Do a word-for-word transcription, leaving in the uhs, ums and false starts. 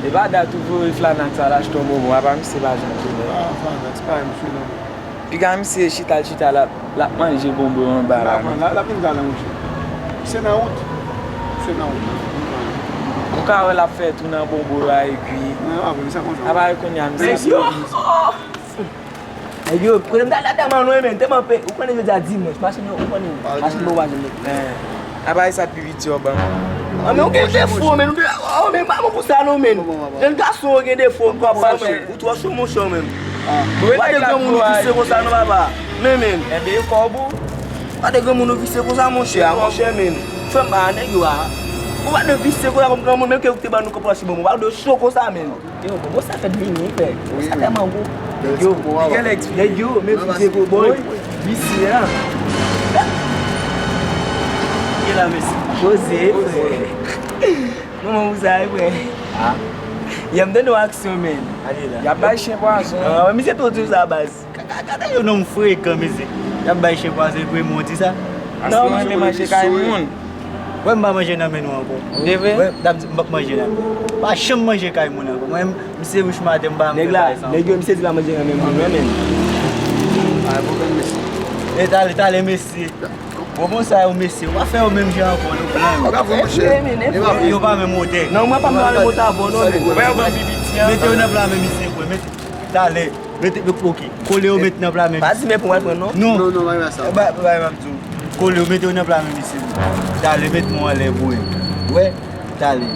E pa dat ou voye Flanax al achte yon bonbon, apa misye pa janm tounen. Ah, Flanax, pa misye non. Piga misye chita, l chita, l ap, l ap manje bonbon anba la. L ap vin talè, monchè. Se nan wout. Se nan wout. Ou ka wè l ap fè tou nan bonbon la, epi. Non, apa misye konsa. Apa kounye a misye. Mesye! Nèg yo, kote m t al la, tèlman lwen, men, tèlman pe, ou konnen jodi a dimanch, machin yo, ou konnen, machin bon pa janm met. Apa e sa pi piti yo ban. Ah, men ou gen defo, men, ou gen, oh, men, pa bon pou sa non, men. Jèn gason, ou gen defo, papa, men, ou twò cho, monchè, men. Ou pa de granmoun ou visye konsa non, papa. Men, men. Enben, kòb ou. Pa de granmoun ou visye konsa, monchè, monchè, men. Frè m, ah, nèg yo, ah. Ou pa de visye konsa kòm granmoun, menm ke ou te ban nou kòb pou achte bonbon, ou pa de cho konsa, men. Yo, bon, sa fèt vini, frè. Bon, sa tèlman gwo. Nèg yo, nèg yo, men visye gwo boy. Visye a. Gen la, mesye. Poze, frè. Manman ou sa, frè. Ah. Y ap tande yon aksyon, men. Y ap bay chen pwazon. Ah, misye tou di sa, baz. Gade yon nonm frekan, mesye. Y ap bay chen pwazon, epi mwen di sa. Non, mwen renmen manje kay moun. Wè, m pa manje nan men nou ankò. De vre? Wè, m t ap di m p ap manje nan men. Pa janm manje kay moun ankò. Mwen, m se wich maten, m pa renmen bay sa ankò. Nèg yo, misye di pa manje nan men moun, wè, men. Ay, pwoblèm, mesye. E talè, talè, mesye. Bon, bon, sa yo, mesye. W pa fè yo menm jan ankò, nou pran yo. Yo pa menm wotè. Non, mwen pa menm wotè avè w, non, men. Mete yo nan pla men misye, frè. Mete, talè. Mete, ok. Kole yo met nan pla men misye. Pa di men pou mwen pran non. Non. Non, non, pa sa. Ba, ba, ba, m di w. Kole yo mete yo nan pla men misye. Talè, met men w anlè pou mwen. Wè, talè.